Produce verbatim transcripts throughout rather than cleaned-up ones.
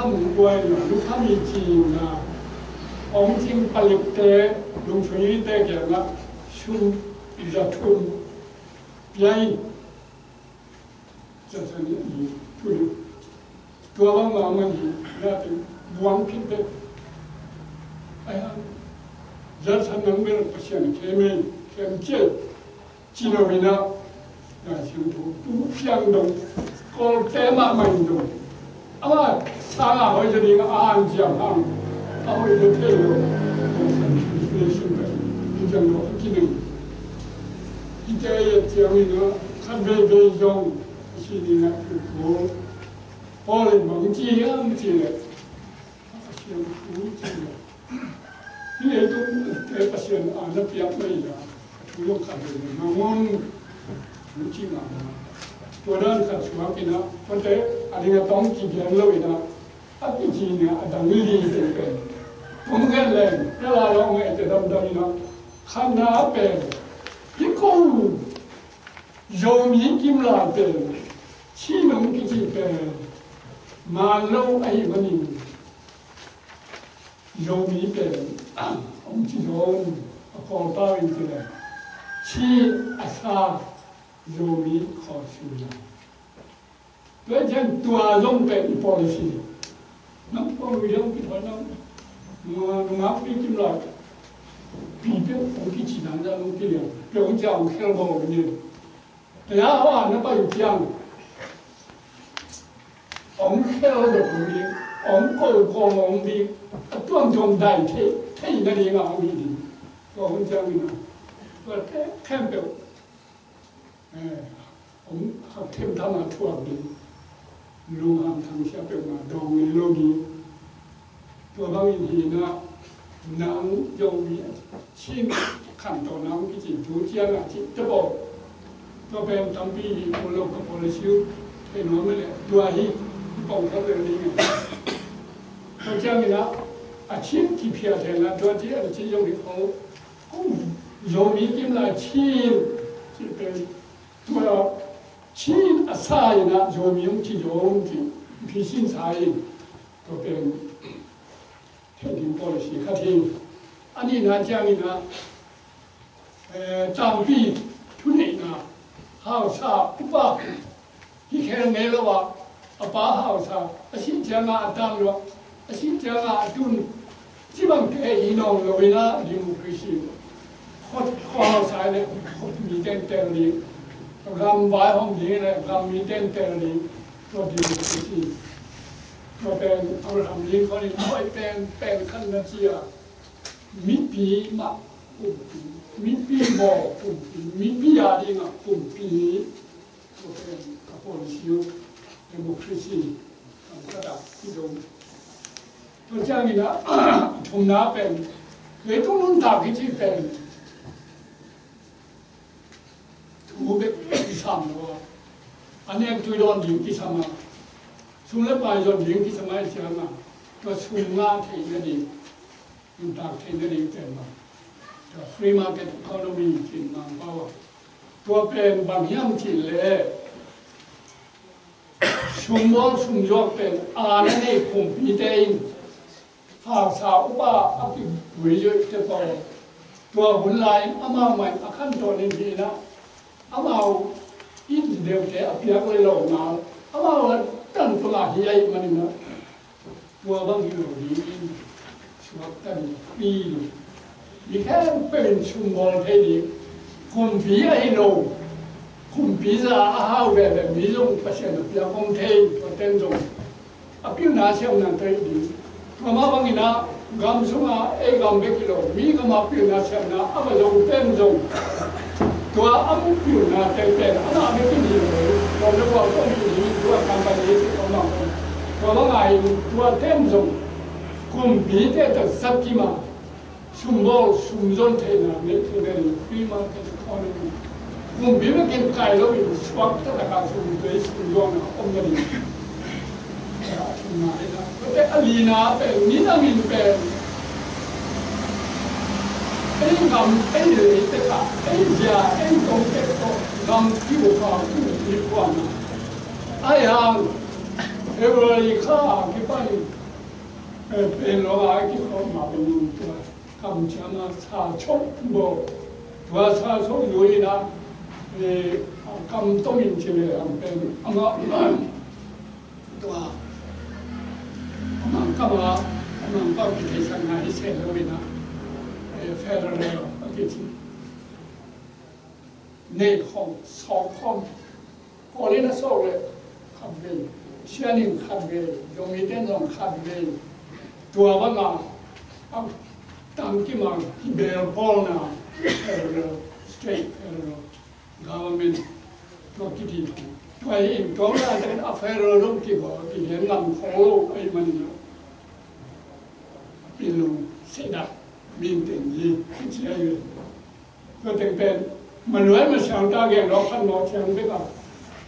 Hong buai na, lukha mi cina, hong cing palikte, lungthuite kiangah sum za thum pia in. Za thum ni, thum ni. Tua bang mah man hi, na te buang khit te. Ai ha, za thum nang bel Pasian khem ei, khem ciai. Ci lo in ah, Lai Siangtho tu piang dong, Kawlte mahmah in dong. Amah sang a hoih zaw ding a, an ciang hang a hoih zaw thei lo. Lai Siangtho definition pen in ciang lo a kinei. Hihte a et ciangin ah, khat veivei zong a si ding ah thu Paul, Paul in bang ci hiam cih leh, a siangtho cih leh, hih leitungte Pasian a na piak mah in ah, a thu zong khat vei na nang un, thu ci mahmah. Tua dan khat suak in ah, tuate a ding a tawng kigen lo in ah, a kici in ah, a dang li teng pen, tawng gen leng, te lai lo ngai te damdam in ah, khatna pen, hih ko Zomi kim lai pen, Chin hong kici pen, man lo ahih manin, Zomi pen, hong ci zaw un, a Kawlpau in ci leh, Chin a sa, Zomi khuasung lai. Tua ciang tua zong pen i policy. Nang pawng video ki thoi nang. Nungak pi kim lai. Pi pen hong kici nang za hong ki liang. Pi hong ciang hong khel bo ni. Tua hua na pai ciang, hong khel dok hong ding, hong ko ko hong ding, a tuamtuam dai thei, thei na ding a hong hi ding. Tua hong ciang in a, tua khempeuh, eh, hong hak them tham a thuak ding. Lunghang thangsia peuhmah dawng ngei lo ding. Tua bangin hi na, nang Zomi Chin khantohna hong kici thu ciangah cih te pawl. Tua pen tampi hi kul lo ka pawl a siu. Thei nuam mah leh tua hi, i pong khat lel ding e. Tua ciangin ah, a Chin kiphiat hen la, tua ci a ci zong hi ko. Kong Zomi kim lai Chin cih pen tua Chin a sa in ah Zomi hong ci zo hong ci, phi sin sa in. Tua pen thei ding policy khat hi. A nihna ciangin ah, eh, tangpi thuneihna, hausa upa hi khel ngei lo ah, a pa hausa, a sih ciangah a tang lo, a sih ciangah a tun, ci bangte hi nawn lo in ah democracy. Khua, khua hausa le khua mi ten tel ding, gam vaihawm ding le gam mi ten tel ding, tua democracy. Tua pen Abraham Lincoln in a hoih pen, pen khat na ci a, mipi mah kumpi, mipi bawl kumpi, mipi a dingah kumpi. Tua pen a policy uh, democracy, kam khat ah kidong. Tua ciangin ah, a thumna pen, leitung nuntak kici pen, thu bek kisam lo a, a nek tui dawn ding kisam a, sum le pai zon ding kisam a, i ciang a, tua sum ngah theih nading, nuntak theih nading pen bang, tua free market economy cin Mangpau a. Tua pen bang hiam cih leh, sumbawl sumzuak pen a na nei kumpite in hausa upa a kipui zuihte pawl, tua hun lai-in amau mah in a khantoh ning hi in ah, amau in deute a piak le lo ngal, amau a tan tung a hi ahih manin ah, tua bang hi lo dingin suakta ding, pi ding. Mi khempeuh in sumbawl thei ding. Kumpi ahi lo, kumpi za a hau veve mi zong Pasian a piak om thei, tua ten zong a pilna siamna tawh hi ding. Tua mah bangin ah gam sungah ei gam bek hi lo, mi gam a pilna siamna a va zong pen zong, tua a mu pilna teng pen amah bek in hi lo, tua le tua tua hi ding, tua company si tua mah. Tua bangah in tua ten zong kumpite tawh zat kim a, sumbawl sumzon theihna neih theihna ding, free market economy. Kumpi bek in kai loin suakta takin sum bei sumzuakna om nading. Tua a lina pen, nidangin pen, ei gam, ei lei tek ah, ei zia, ei tong tek tawh gam kiukha, kiukha na. Ai hang, February kha a kipan, eh, pen lo a kikhawm ma pen tua kam ciang a sa chok bo. Tua sa chok lui na, eh, kam tong in ci le ang pen ama, tua ama kam a, ama kam ki thei sang na i se lo ina, eh, federal a ki ci. Nei khawm, sawk khawm. Paul in a sawk leh khat vei, Sian in khat vei, zong mite zong khat vei. Tua banga a tangkim a kibelpawlna federal state, federal government tua kiti. Tua hi in tua laitakin a federal zong kibawl, kigen ngam kho lo ahih manin a pilung sedah min teng hi kici ahi ve. Tua teng pen maluai masiang ta geng lawk khat mawk ciang bek a,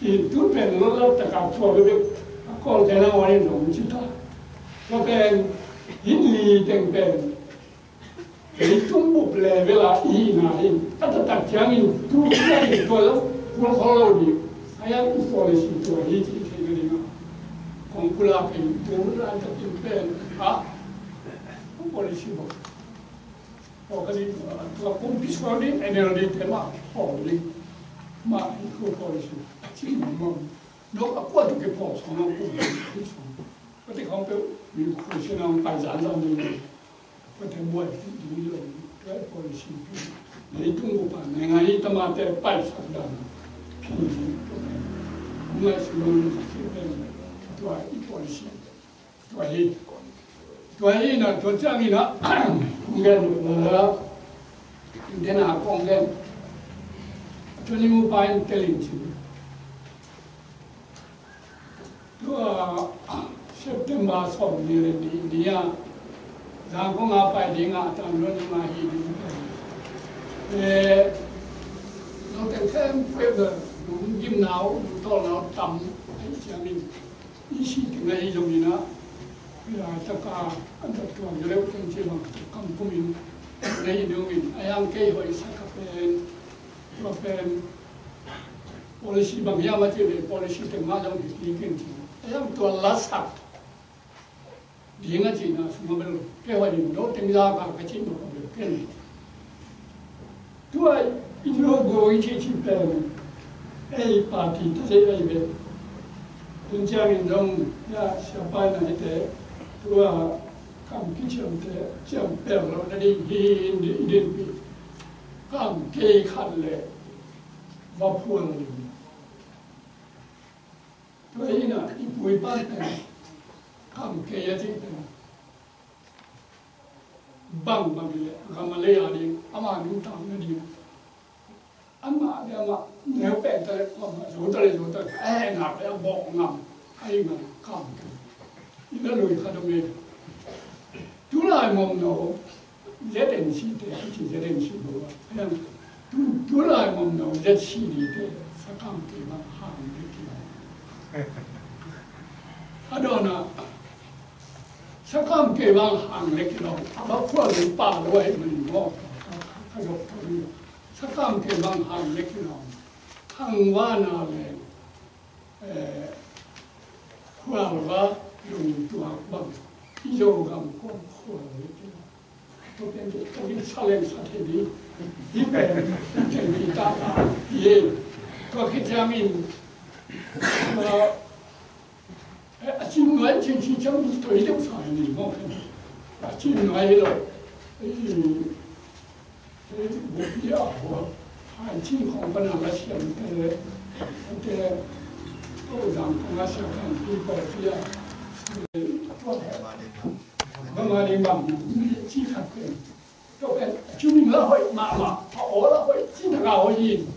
i tu pen lawlawk taka tua bek a kawl tena wan in zong ci ta. Tua pen hih li teng pen leitung bup level a i hihna in a taktak ciangin tu ciangin tua lo kul khol lo ding. A yang i policy tua hi ci theihna ding a kong pulak in tu laitakin pen a policy bawk. Tua ka ding, tua kumpi suak ding, N L D te mah pawl ding. Mah i khu pawl ding si. Ci mawk mawk. Nok a kuat tu ke pawl suak mawk kumpi suak. Ka te khong pe mi khu si nang pai zan zan ding. Ka te buai ding ding lo. Tua pawl ding si. Leitung ko pa, ngai ngai tamate pai sak dan. Pi ding. Ngai si nong si pen. Tua i pawl ding si. Tua hi. Tua hi na, tua ciangin a, kong gen, uh, dena kong gen. Tua ni mu pa in telin ci. Tua September sawm ni le ni, ni a, Zangkong a pai ding a, tam lo ni ma hi ding. Eh, lo teng khem pek a, lum gim nau, lum tol nau tam, ai ciangin. I si teng ahi zongin a, laitaka a dot tuan leu teng ci bang kam kumin na hi dongin a yang kei hoih sak a pen, tua pen policy bang hiam a ci le policy teng mah zong hi kik in ci. A yang tua lasak ding a cihna sung a bel kei hoih in lo teng lak a ka cih mah a bel ken. Tua i logo i cih cih pen ei party ta zei ei ve. Tun ciangin zong ya siapa in a hite tua kam kiciamte ciam pel lo na ding hi in i dinpi kam kei khat le va phual ding. Tua hi na i pu i pa pen kam kei a cih pen bang bang le gam a lei a ding ama nungta na ding. Ama le ama neu pen ta le ama zo ta le zo ta le a hehna le a bawh ngam a hi ngam kam kei. I na lui khat om e. Tulai mawmno Z N C te, a ci Z N C bo a. Ayan, tu, tulai mawmno Z C D te, sakam kei bang hang le kei. A dawn a, sakam kei bang hang le kei lo. A ba khua le pa lo a hi man maw. Ka dok ka dok. Sakam kei bang hang le kei lo. Hang va na le. Eh, khualva lungtuak bang i Zogam kong khual hi kei. Tua pen kei ka vin sa leng sa thei ding. Hi pen ken ki ta ta hi. Tua khit ciangin, eh, a cin nuai cin cin ciang tua hi deuh sa hi ni maw pen. A cin nuai hi lo. Bupi a hua, a cin khong pana la siam te, te, to zang khong a siam khang pi pa pi a, tua he, ba ma ding bang, ci khat pen, to pen, cu ming la hoih ma ma, a aw la hoih, ci na ka hoih in.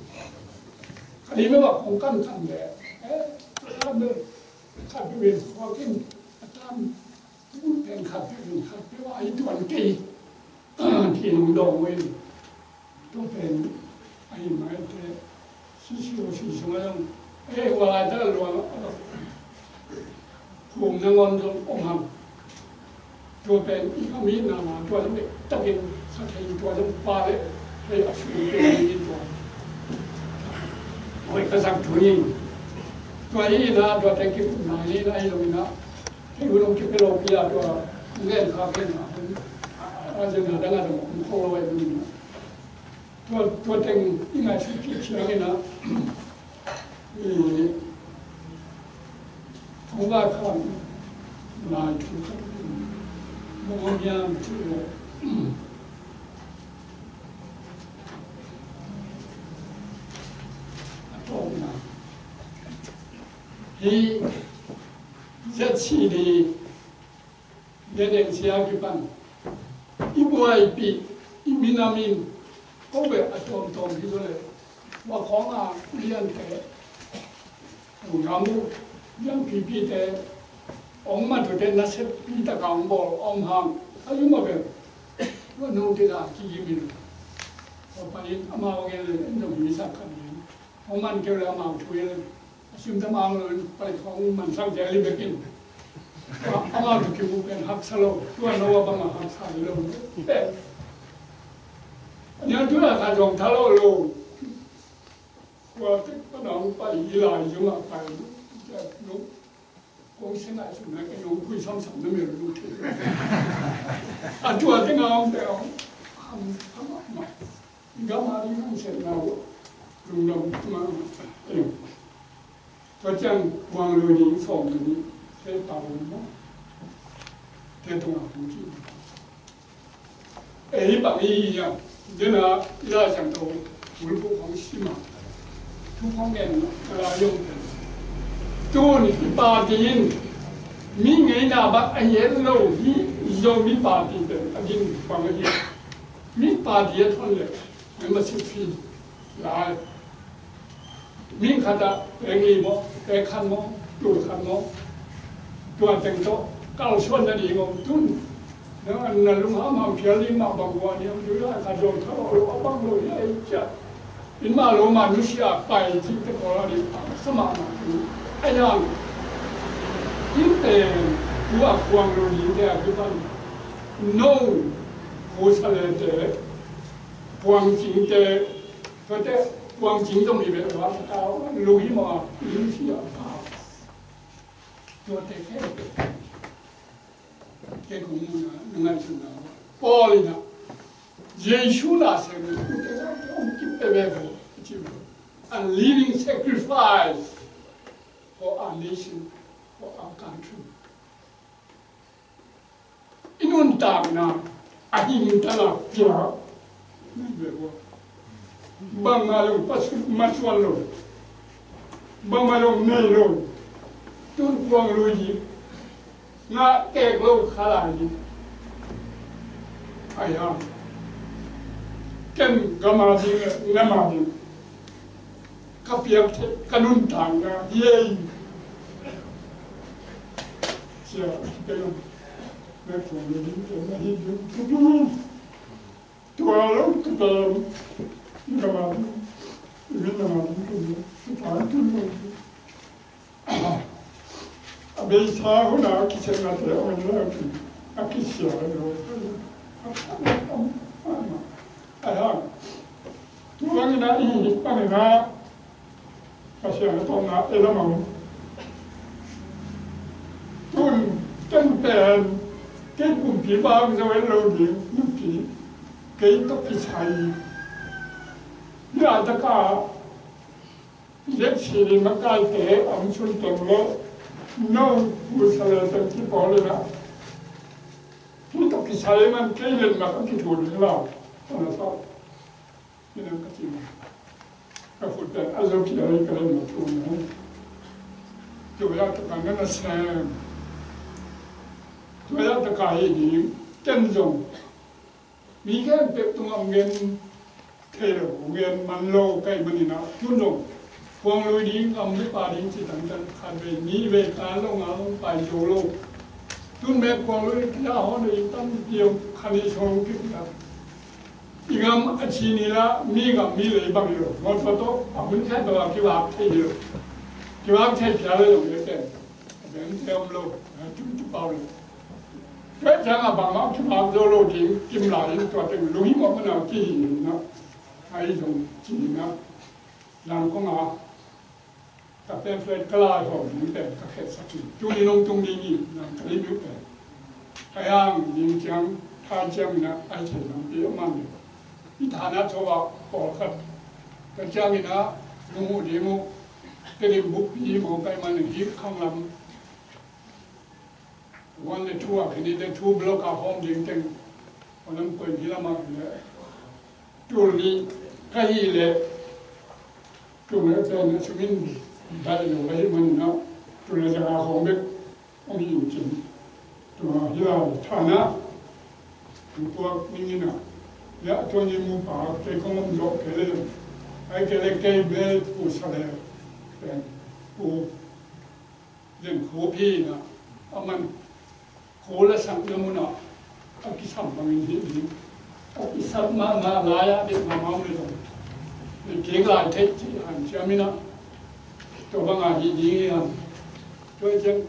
Ka li me ba khong kan kan le, eh, kan le, khat pen, khua kin, a tam, Pen khat pen khat pen a i tuan kei. Thin hong dawng uh in. Tua pen a hi maite. Sisi o si sung a zong. Ei, hua lai ta luang. Hum na ngon zong om hang. Tua pen i ka mi na ma tua zong dek takin sa thei tua zong pa le. Hei a sung pen i tua. Hoi ka sak thu in. Tua hi na, tua te kip na hi na, hi lo na. Kei hun ong kip lo pia tua ngen kha ken na. A jen na dang a dang ong ko lo ai na. Tua, tua teng i ngai su ki chiang i na. I, thong va khan lai thu khan. Mo mo miam thu lo. A tawpna hi, Z C D, Zedeng sia kipan i buaipih, i minamin, ko ve a tawmtawm hi zo le, wa khawng a liante, u ngam u, lian pipite, ong matute nasep pi taka ong bawl, ong hang, a yuma ve, wa nung te da ki yimin, wa panin amau ngen le, en dong hi sa kan yin. Hong man keu le amau thu hi le. A sim tam ang lo in pai khong man sang keu hi bekin. Amau thu kimu pen haksa lo. Tua no a bang a haksa hi lo. Pen. A niang tu la ka zong tha lo lo. Kua tek pa nong pai i lai yung a pai. Kong se ngai sum na ka nong kui sam sam na mi lo lu. A tua te ngam te ong. Ham, ham, ham. Gama ding hong sep na uh, lungdam mah, eh. Tua ciang kuang lui ding sawm ding, te pau maw. Te tung a hong ci. Eh, hi bang hi hiam, dena, i la siang to, bul bu hong sim a. Thu hong ngen, ka la yong pen. Tun, i pa ding, mi ngeina bang a hiat lo, hi, zo mi pa ding pen, a ding bang a hiat. Mi party a thon le membership fee lai. Mi khat ah peng li maw, peng khat maw, tul khat maw. Tua teng tawh kalsuan na ding om tun. Na, na lungham ham phial ding mah bang ua ni om tui lai khat zong tha lo lo a bang lo hi a ei ciah. In mah lo mah nusia pai cih te kawl a ding a sa mahmah tu. A yang in pen tu a kuang lo ding te a kipan no. Kusa le te, puang cing te, tua te, puang cing zong hi ve, va ta, lu hi ma, lu hi a pa. Tua te ke, ke kong mu na, na ngai su na. Paul ina, Jesu na se mu, ku te na, ong kip pe ve vo, ci vo. A living sacrifice for our nation, for our country. I nuntakna a hing ta la pia. Bangmah lo pasuk masuan lo. Bangmah lo nei lo. Tun kuang lui hi. Ngah kek lo kha lai hi. Ai ha. Ken gama ding, nama ding. Ka piak theih, ka nuntakna hi ei. Sia, ka nung. Me kum ni ding te na hi ding. Tua lo ka ta. Ni ka ma ding. Ni ka ma ding. Ni ka ma ding. A beisa hun a kisiatna te a om in la ki, a kisia lo. A hang. Tu bangin a i hih bangin a Pasian a tawpna e lamang. Tun ken pen kei kumpi vang zo en lo ding, nupi kei tawh kisai. Ni a taka Zet si ni makaite a om sun teng le no pu sa le teng kipawl le na. Kei tawh kisai man kei len mak a kithu ding lau. Tana sa. Kei len ka ci ma. Ka khut pen a zo ki a lei ka len ma thu na. Tua ya taka na na sem. Tua ya taka hi ding. Ken zong. Mi khempeuh tungah hong gen thei lo, hong gen man lo ka hih manin ah, tun zong kuang lui ding, gam le pa ding ci tangtang khat vei, nih vei, ka lo nga lo pai zo lo. Tun me kuang lui kia hon i tam kiam khan i song kik ta. I gam a ci ni la, mi gam mi lei bang hi lo. Ngawt tua tawh a hun khempeuh a kivak thei hi lo. Kivak thei phial lo zong le pen. A beng te om lo, a tun tu pau lo. Tua ciang a bangmah kivak zo lo ding, kim lai in tua teng lunghimawh mana kihi in na. Ahi zong ci in na. Zan kong a. Ka pamphlet ka lai hawm ding pen ka khetsak hi. Tuni nong tung ding hi, nang ka limit pen. Ka yang ding ciang, tha ciang ina, ai thei nang pi a man. I thana thawa pawlkhat ka ciang ina, nung uh ding uh, Tedim bukpi mawk kai man hi khang lam. One le two a khen hi le two block a hawm ding teng. Hong lam koih hi lamah le. Tul nih ka hih leh tul le pen a sungin dai lo ka hih manin ah tul le zanga khawng bek hong hi in cin. Tua hi lai thana hong puak ning in ah, ya tua ni mu pa kei kong om zawh kei le, ai kei le kei mel pu sa le pen pu Len khup hi na, a man khu la sakna munah a kisam bangin hi ding. A kisam mahmah lai-ah dek mahmah om le zong, len keng lai theih cih hanciam in ah, tua bangah hi ding hi hang. Tua ciang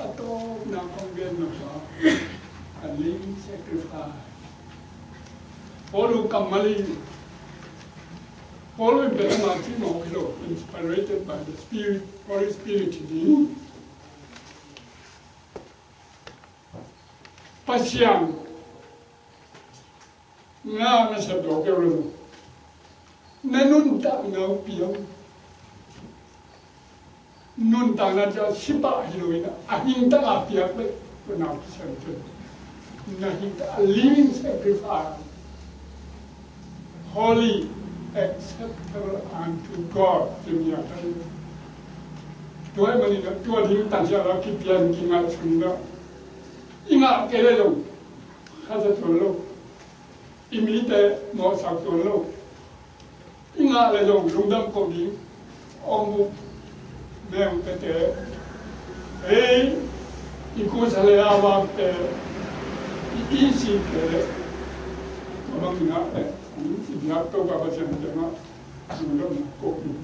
a tawpna kong gen masa, a living sacrifice. Paul uh kammal hi. Paul in bel amah cih mawk hi lo, inspired by the Spirit, Holy Spirit hi ding. Pasian ngah na sa dawk keu lo. Na nuntakna uh piang. Nuntakna cia sipah hi lo in a hingtang a piak bek tua na kisian cun na hingtang a living sacrifice, holy, acceptable unto God. Tua manin tua ding tang cia la kipian kingaihsun lo. I ngah kei le zong khat a tuan lo. I mite mawhsak tuan lo. I ngah le zong lungdam ko ding. Om uh meng tete, ei, i kusa le a vak te, i isi te, a bang ngah le i biak to ka Pasian te ngah lungdam ko ding.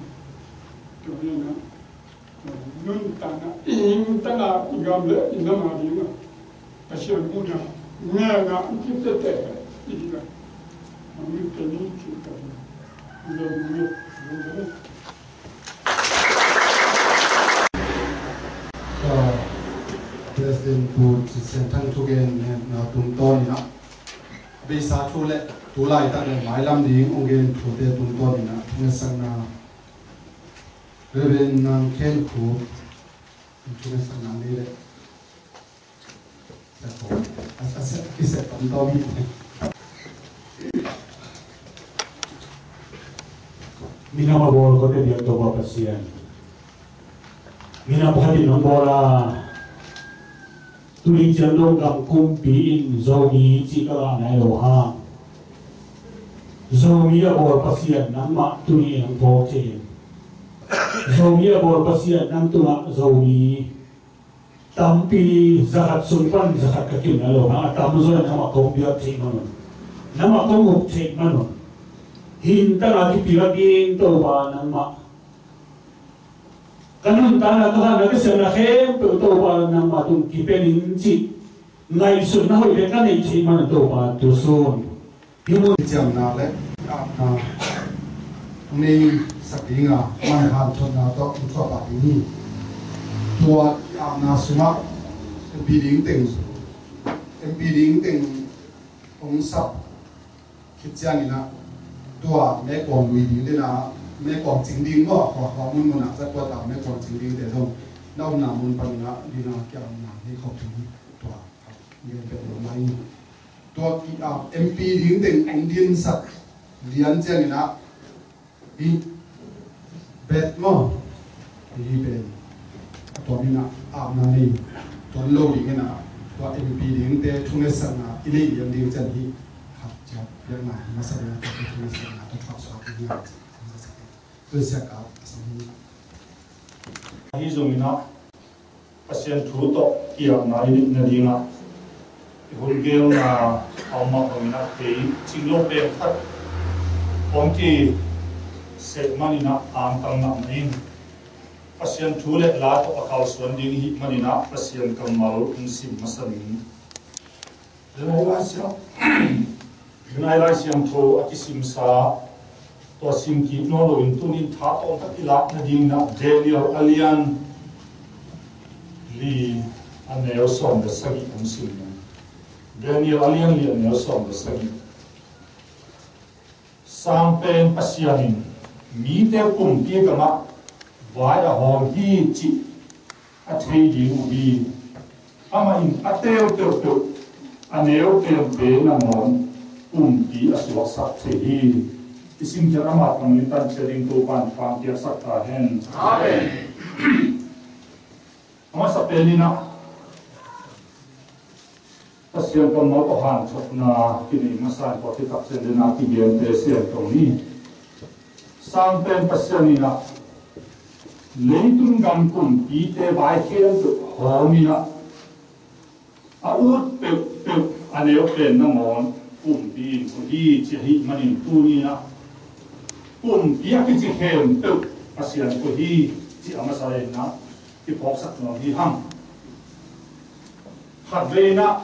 Tua hi na. Nuntakna, i hingtang a, i gam le i nam a ding a Pasian muhna ngelna i kip tete i ding a. Mangin teni cih ka ding a. I ding a. President Pu Cin Sian Thang thugen na tungtawn in a, beisa thu le tu laitak le mailam ding hong gen thute tungtawn in a, ngasakna Reverend Nang Khen Khup, thu ngai sang nang ni le. A, a, a, a, a, a, a, Minam a bawl kote biak Topa Pasian. Minam phatin hong bawl a. Tuni ciang dong gam kumpi in Zomi cih ka ngah nai lo hang. Zomi a bawl Pasian nangmah tuni in hong phawk thei in. Zomi a bawl Pasian nang tungah Zomi tampi zakhat sung pan zakhat ka kim nai lo hang, a tamzaw in nangmah kong biak theih man un. Nangmah kong uk theih man un. Hintang a kipiak ding Topa nangmah ka nuntakna, ka hatna, ka siatna khempeuh Topa nangmah tung kipen in cih ngaihsutna hoih bek ka neih theih man Topa tusun. Hih mun ciamna le apna nei sak dinga man hanthotna tawh hong thuah pah ding hi. Tua apna sungah MP ding teng, MP ding teng hong sap khit ciangin ah tua mekuang lui ding dena, mekuang cing ding maw, khua khua mun munah zatuat a mekuang cing dingte zong na omna mun panin ah dina kiamna hei khop ding tua gen pek lo mai. Tua ki a MP ding teng ong dinsak lian ciangin ah i bet maw? Hi pen a tua min ah apna nei tuan lo dingin ah tua MP dingte thungetsakna i neih lian ding ciang hi. Khat ciat biakna hi masa ding a tua thungetsakna tua thuaksuak ding a. Tua siak a sam hi. Ahi zongin ah Pasian thu tawh kiapna i neih nadingah i hun geelna a om mah bangin ah kei cing lo peng khat hong kisek manin ah angtang mahmah ing. Pasian thu le la tawh a kalsuan ding i hih manin ah Pasian kammal hong sim masa ning. Zanai Lai Siang, Zanai Lai Siangtho a kisimsa Tua sim kik nawn loin tuni in tha tawmtak i lak nadingin ah Daniel a lian li a neu sawm le sagih hong sim ni. Daniel a lian li a neu sawm le sagih. Sang pen Pasian in mite pumpi gamah vai a hawm hi cih a thei ding uh hi. Amah in a teel peuhpeuh, a neu penpen nangawn pumpi a suaksak thei hi. I simkhiat a mat bangin tan ciat ding Topa'n thupha piaksak ta hen. Amen. A masa pen in ah Pasian kammal tawh hanthotna kinei masa in tua khit tak ciang dena kigente sian tong ni. Sang pen Pasian in ah leitung gam kumpite vai khempeuh hawm in ah a ut peuhpeuh a neu pen nangawn pumpi in koih hi ci ahih manin tuni in ah pumpi a kici khempeuh Pasian koih hi ci a masa in ah kiphawksak nuam hi hang. Khatvei in ah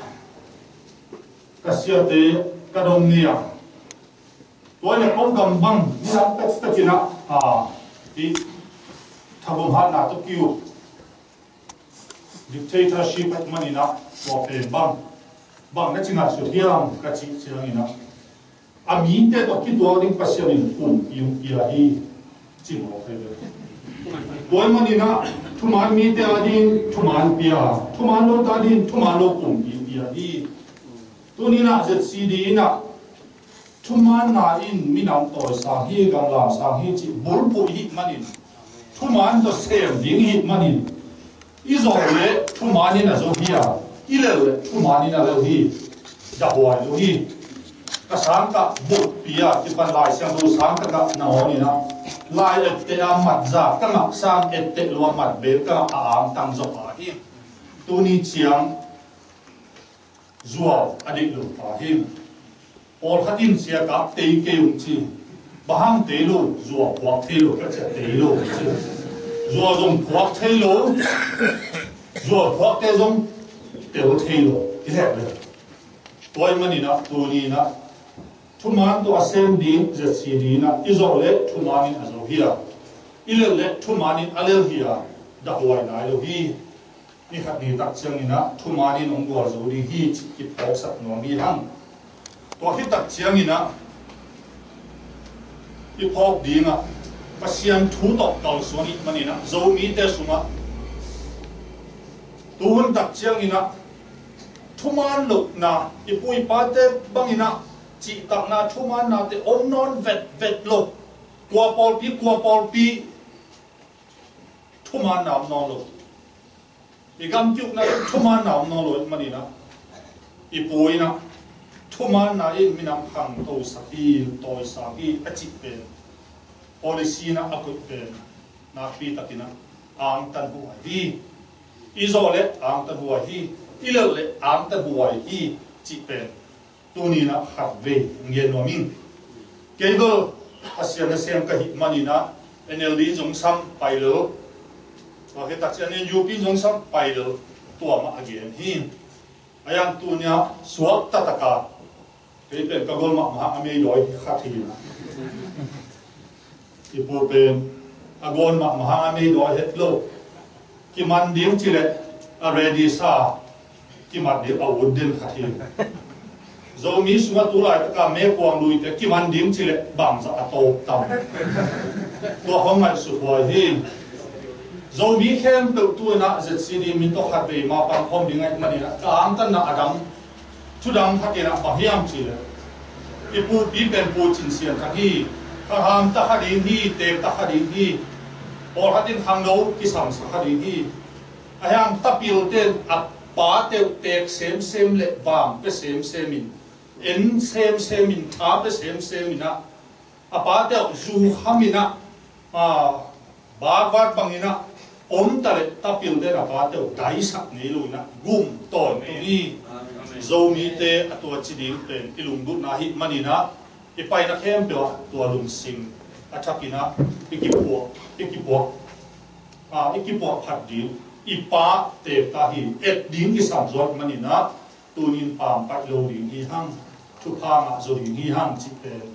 ka siate ka dong ni a, tua le ko gam bang ni a, tak tak in ah, a, i thabom hatna tawh kiu dictatorship ahih manin ah tua pen bang bang na ci ngaihsut hiam ka cih ciangin ah, a mite tawh kituak ding Pasian in pumpi hong pia hi ci mawk hi ve. Tua ahih manin ah thuman mite a ding thuman pia, thuman lote a ding thuman lo pumpi pia hi. Tuni in ah Z C D in ah thumaanna in minam tawisang hi, gamlamsang hi cih bulphuh i hih manin, thumaan tawh sem ding i hih manin, i zawh leh thumaan in a zo hi a, i lel leh thumaan in a lel hi. Dahhuai lo hi. Ka sangkah buppi a kipan Lai Siangtho sangkah ka ngah nangawn in ah, lai etteh a mat za ka ngah, sang etteh lo a mat bel ka ngah a angtang zaw pah hi. Tuni ciang zuau a deih lo pah hi. Pawlkhat in sia kap tei kei ung ci. Bang hang tei lo, zuau phuak thei lo ka ci a, tei lo ci. Zuau zong phuak thei lo, zuau phuakte zong tel thei lo. I leh leh. Tua ahih manin ah tuni in ah thumaan tawh a sem ding Z C D in ah, i zawh leh thumaan in a zo hi a, i lel leh thumaan in a lel hi a, dahhuai nai lo hi. Ni khat ni tak ciangin ah thumaan in hong gualzo ding hi cih kiphawksak nuam hi hang. Tua khit tak ciangin ah i phawk ding ah Pasian thu tawh kalsuan i hih manin ah Zomite sungah tuhun tak ciangin ah thumaan lohna, i pu i pate bangin ah cihtakna thumaannate om nawn vetvet lo. Kua pawlpi kua pawlpi thumaanna om nawn lo. I gam ki-ukna in thumaanna om nawn lo ahih manin ah, i pu in ah thumaanna in minam khangtosak hi, tawisang hi a cih pen, policy in ah a koih pen nakpi takin ah angtan huai hi. I zawh leh angtan huai hi. I lel leh angtan huai hi cih pen tuni in ah khatvei hong gen nuam ing. Kei bel Pasian nasem ka hih manin ah N L D in zong sam pai lel, tua khit tak ciang N U P in zong sam pai lel, tua mah a gen hi. A hiang tuni ah suak taktak a, kei pen ka gol mahmah a meidawi khat hi in ah, i pu pen a gol mahmah a meidawi het lo. Kiman ding ci leh a ready sa, kiman ding a ut den khat hi. Zomi sungah tu laitaka meikuang luite kiman ding ci leh bangzah a tawp tam. Tua hong ngaihsut huai hi. Zomi khempeuh tu in ah Z C D min tawh khatvei ma pang khawm ding ahih manin ah ka angtanna a dang, thudang khat in ah bang hiam cih leh, i pupi pen Pu Cin Sian Thang hi. Khangham ta kha ding hi, teek ta kha ding hi. Pawlkhat in khangno kisamsak kha ding hi. A hiang tapilte in a pate uh teek semsem le vang pia semsem in, en semsem in, tha pia semsem in ah, a pate uh zu kham in ah, a, bakvat bangin ah om ta leh tapilte in a pate uh daisak ngei lo in ah gum tawntung hi. Zomite a tua ci ding pen i lunggulhna ahih manin ah, i paina khempeuh ah tua lungsim a thakin ah i kipuak, i kipuak, a, i kipuak phat ding, i pa teek ta hi, et ding kisam zaw ahih manin ah, tuni in pampaih lo ding hi hang, thupha ngah zaw ding hi hang cih pen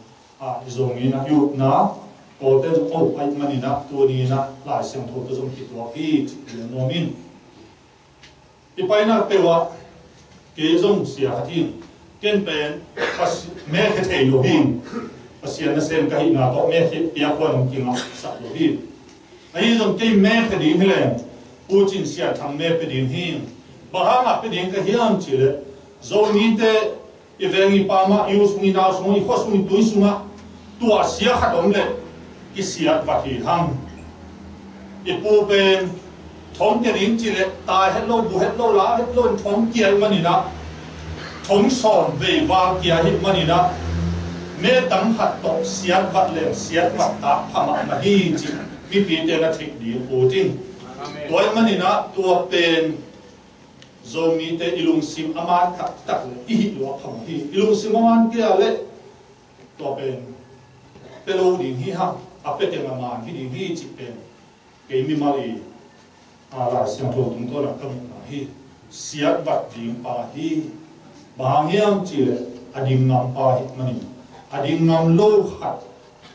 a, i Zomi in ah i upna, Kawlte zong a up ahih manin ah tuni in ah Lai Siangtho tawh zong kituak hi cih gen nuam ing. I paina peuh ah kei zong sia khat hi. Ken pen Pasi-, mekhe thei lo hi. Pasian nasem ka hihna tawh mekhe piak huan hong kingahsak lo hi. Ahi zong kei mekhe ding hi leng Pu Cin Sian Thang mekhe ding hi. Bang hangah pia ding ka hiam cih leh Zomite i veng i pam ah, i u sung i nau sung ah, i khua sung i tui sungah tua sia khat om leh kisiat vat hi hang. I pu pen thong kia ding cih leh tai het lo, bu het lo, lau het lo in thong kia ahih manin ah, thong sawm vei val kia ahih manin ah, me dang khat tawh siat vat leng siat vat tak phamawh na hi cih mipite na theih ding ut ing. Tua ahih manin ah tua pen Zomite i lungsim a man taktak leh i hih lua phamawh hi. I lungsim a man kei a leh tua pen pia lo ding hi hang, a pia teng a man hi ding hi cih pen kei mimal i, a, Lai Siangtho tungtawn ah ka muhna hi. Siat vat ding pa hi. Bang hang hiam cih leh a ding ngam pa hi manin, a ding ngam lo khat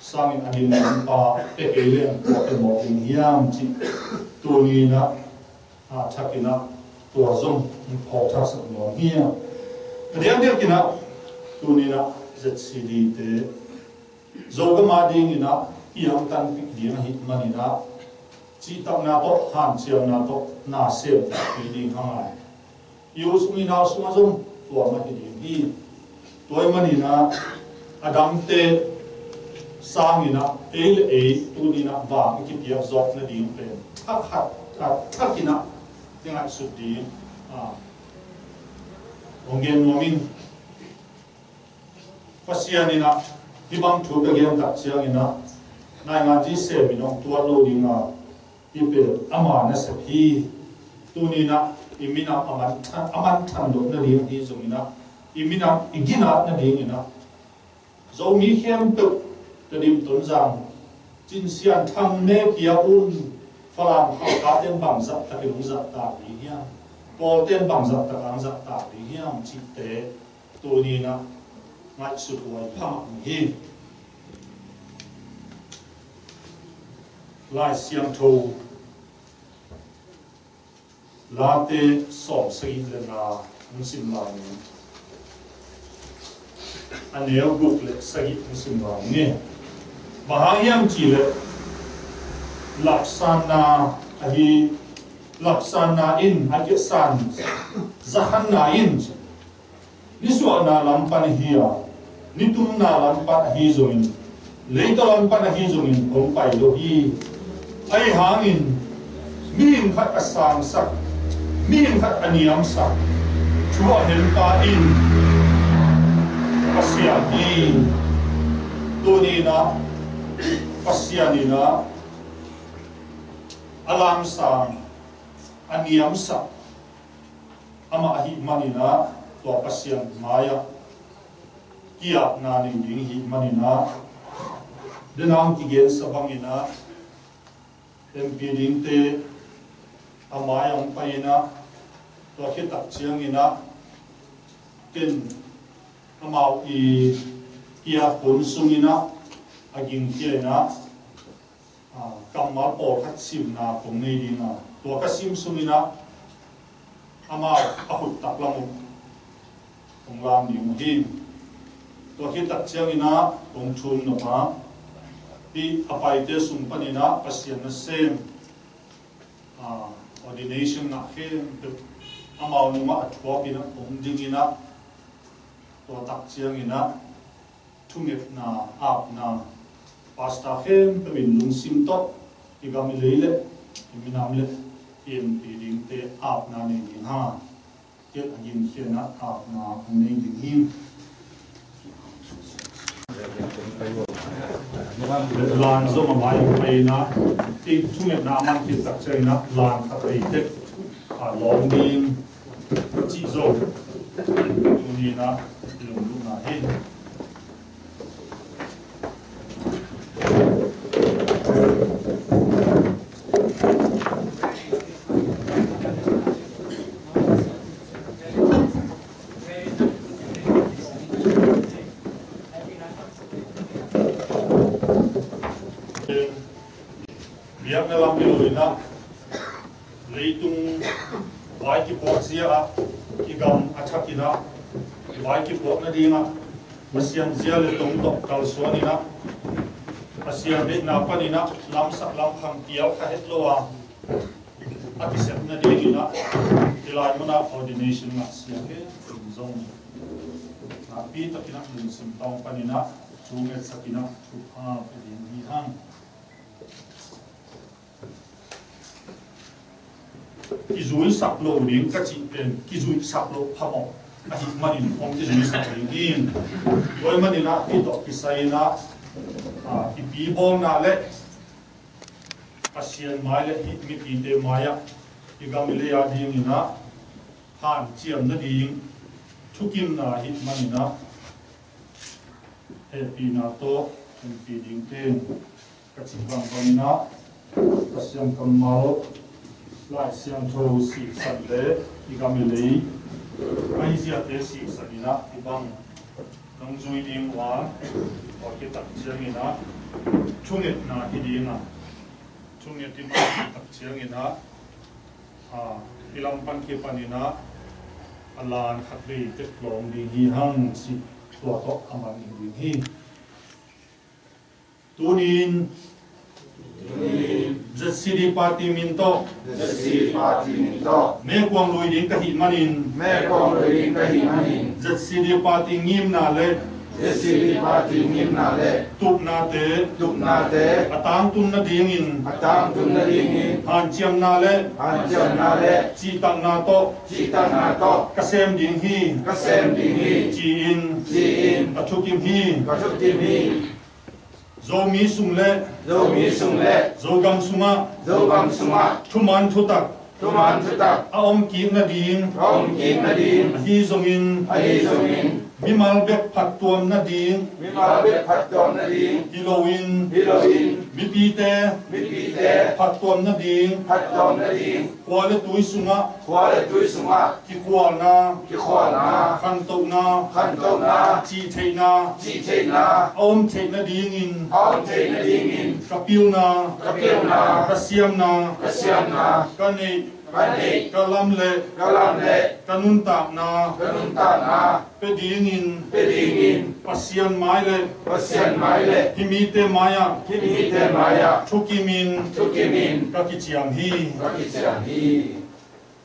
sangin a ding ngam pa pia kei leng kua pia mawk ding hiam cih tuni in ah a, thakin ah tua zong hong phawk thaksak nuam hi. A diakdiakin ah tuni in ah Z C D te Zogam a dingin ah i angtanpih ding ahih manin ah cihtakna tawh hanciamna tawh na sem takpi ding hang ai. I u sung i nau sungah zong tua mah hi ding hi. Tua ahih manin ah a dangte sangin ah ei le ei tuni in ah vang i kipiak zawk nading pen a khat a thakin ah i ngaihsut ding, a, hong gen nuam ing. Pasian in ah hih bang thu ka gen tak ciangin ah naingan zi semin hong tuat lo ding a, hih pen ama nasep hi. Tuni in ah i minam a manthan, a manthan loh nading ahi zongin ah i minam i ginat nadingin ah Zomi khempeuh, Tedim, Tonzang, Cin Sian Thang ne kia un, Falam Khalkha ten bangzah takin hong zahtak ding hiam, Kawlte in bangzah takin hong zahtak ding hiam cihte tuni in ah ngaihsut huai phamawh hi. Lai Siangtho Late sawm sagih le nga hong sim lai ni. A neu guk le sagih hong sim lai ni. Bang hang hiam cih leh lapsanna ahi, lapsanna in a kisan zakhanna in nisuahna lam pan ahi a, nitumna lam pan ahi zongin, leitaw lam pan ahi zongin hong pai lo hi. Ahi hangin mihing khat a sangsak, mihing khat a niamsak, thu a henpa in Pasian hi. Tuni in ah Pasian in ah a lamsang, a niamsak amah ahih manin ah tua Pasian mai-ah ki-apna nei ding ahih manin ah, denang kigensa bangin ah M P dingte a mai-ah hong pai in ah, tua khit tak ciangin ah ken amau i ki-ap hun sungin ah a gingkhia in ah, a, kammal pawlkhat simna kong nei ding a, tua ka sim sungin ah amau a khut taklam uh hong lam ding uh hi. Tua khit tak ciangin ah kong thum nop a, hih a paite sung panin ah Pasian nasem, a, ordination ngah khempeuh amau nungah a thuakin ah hong dingin ah, tua tak ciangin ah thungetna, apna, pastor khempeuh in lungsim tawh i gam i lei le i minam le i M P dingte apna nei ding hang a, ken a gingkhian ah apna hong nei ding hi. Lan zong a mai-ah pai in ah, i thungetna a man khit tak ciangin ah lan khat ei tek a lawng ding cih zong tuni in ah i lungdamna hi. Leitung vai kipawt zia ah i gam a thakin ah vai kipawt nadingah Pasian zia le tong tawh kalsuan in ah Pasian deihna panin ah lamsak lamkhang pial kha het lo a a kisep nadingin ah i lai munah ordination ngah siang le zong nakpi takin ah lungsim tawng panin ah thu ngetsak in ah thupha pe ding hi hang. Kizuisak lo ding ka cih pen kizuisak lo phamawh ahih manin hong kizuisak ding hi. Tua ahih manin ah hih tawh kisai in ah, ah, i pi bawlna le Pasian mai le hih mipite mai-ah i gam i lei a dingin ah hanciam nading thukimna ahih manin ah hehpihna tawh hehpih dingte ka cih bangbang in ah Pasian kammal Lai Siangtho sihsan le i gam i lei a hi ziate sihsan in ah i bang nong zui ding uh a tua kitak ciangin ah thungetna hi ding a thunget i mah tak ciangin ah a i lam pan kipan in ah a lan khat vei tek lawng ding hi hang ci tua tawh a man hi ding hi. Tunin Z C D party min tawh Z C D party min tawh mekuang lui ding ka hih manin mekuang lui ding ka hih manin Z C D party ngimna le Z C D party ngimna le tupnate tupnate a tangtun nadingin a tangtun nadingin hanciamna le hanciamna le cihtakna tawh cihtakna tawh ka sem ding hi ka sem ding hi ci-in ci-in ka thukim hi ka thukim hi. Zomi sung le Zomi sung le Zogam sungah Zogam sungah thuman thutak thuman thutak a om kik nading a om kik nading ahi zongin ahi zongin mimal bek phattuam nading mimal bek phattuam nading hi loin hi loin mipite mipite phattuam nading phattuam nading khua le tui sungah khua le tui sungah kikhualna kikhualna khantohna khantohna cihtheihna cihtheihna a om theih nadingin a om theih nadingin ka pilna ka pilna ka siamna ka siamna ka neih ka neih ka lam le ka lam le ka nuntakna ka nuntakna pe dingin pe dingin Pasian mai le Pasian mai le hih mite mai-ah hih mite mai-ah thukimin thukimin ka kiciam hi ka kiciam hi.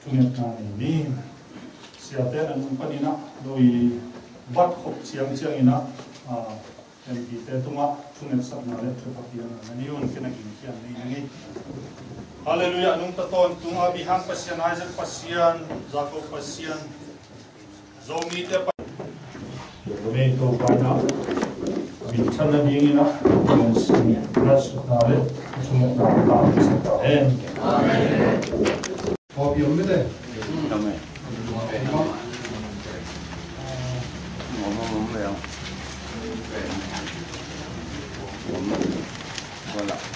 Thungetna nei ni. Siate na nung panin ah lo i bat khop ciangciang in ah, ah, M P te tungah thungetsakna le thupha piakna na ni un kei na gingkhian ni na ngei. Halleluiah, nungta tawntung a bihang Pasian, Isaac Pasian, Jacob Pasian, Zomite pa. Nei Topa in ah min thanna dingin ah lungsim na sutna le thungetna ta hen. Amen. Amen.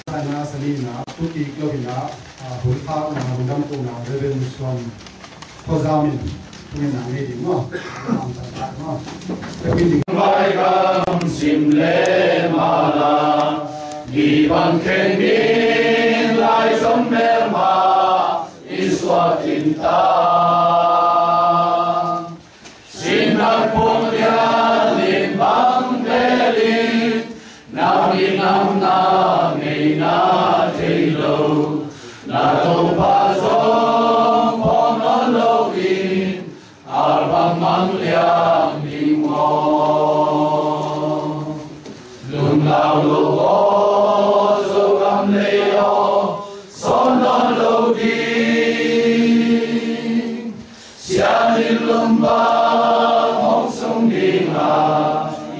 Sana sanina, tuki klobina, ah, hun phakna, hun dam kuna, Reverend Suan Khuazam in, hun na ngei ding maw. Vai gam sim le mala, mi bang kheng ding lai zom mel ma, i suak in ta. Sinat phung lian in bang bel in, na minam na ngeina thei lo, na Topa zong phawk nawn lo in, a bang mang liang ding maw? Lunglau lo aw, Zogam lei aw, sawn nawn lo ding. Sian in lum bang hong sung ding a,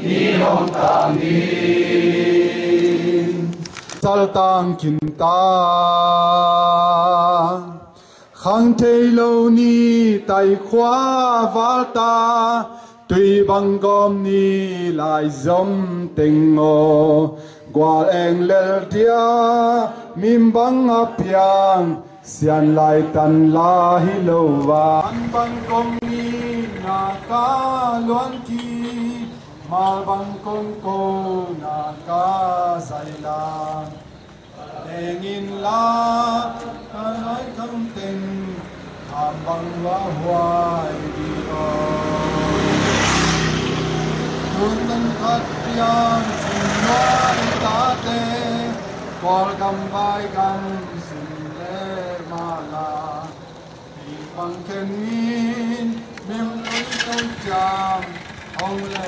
ni hong tang ding. Sal tang khin ta. Khang thei lo ni tai khua val ta. Tui bang gawm ni lai zom teng aw. Gual eng lel dia, mim bang a piang, sian lai tan la hi lo va. An bang kong ni na ka luan ki, mal bang kong ko na ka zai la. Eng in la, a nai kham teng, kham bang hua huai di aw. Tun tan khat piang sin nuai tate, Kawlgam vai gam sin le mala. Hi bang khen in, mim lui tau ciam, hong le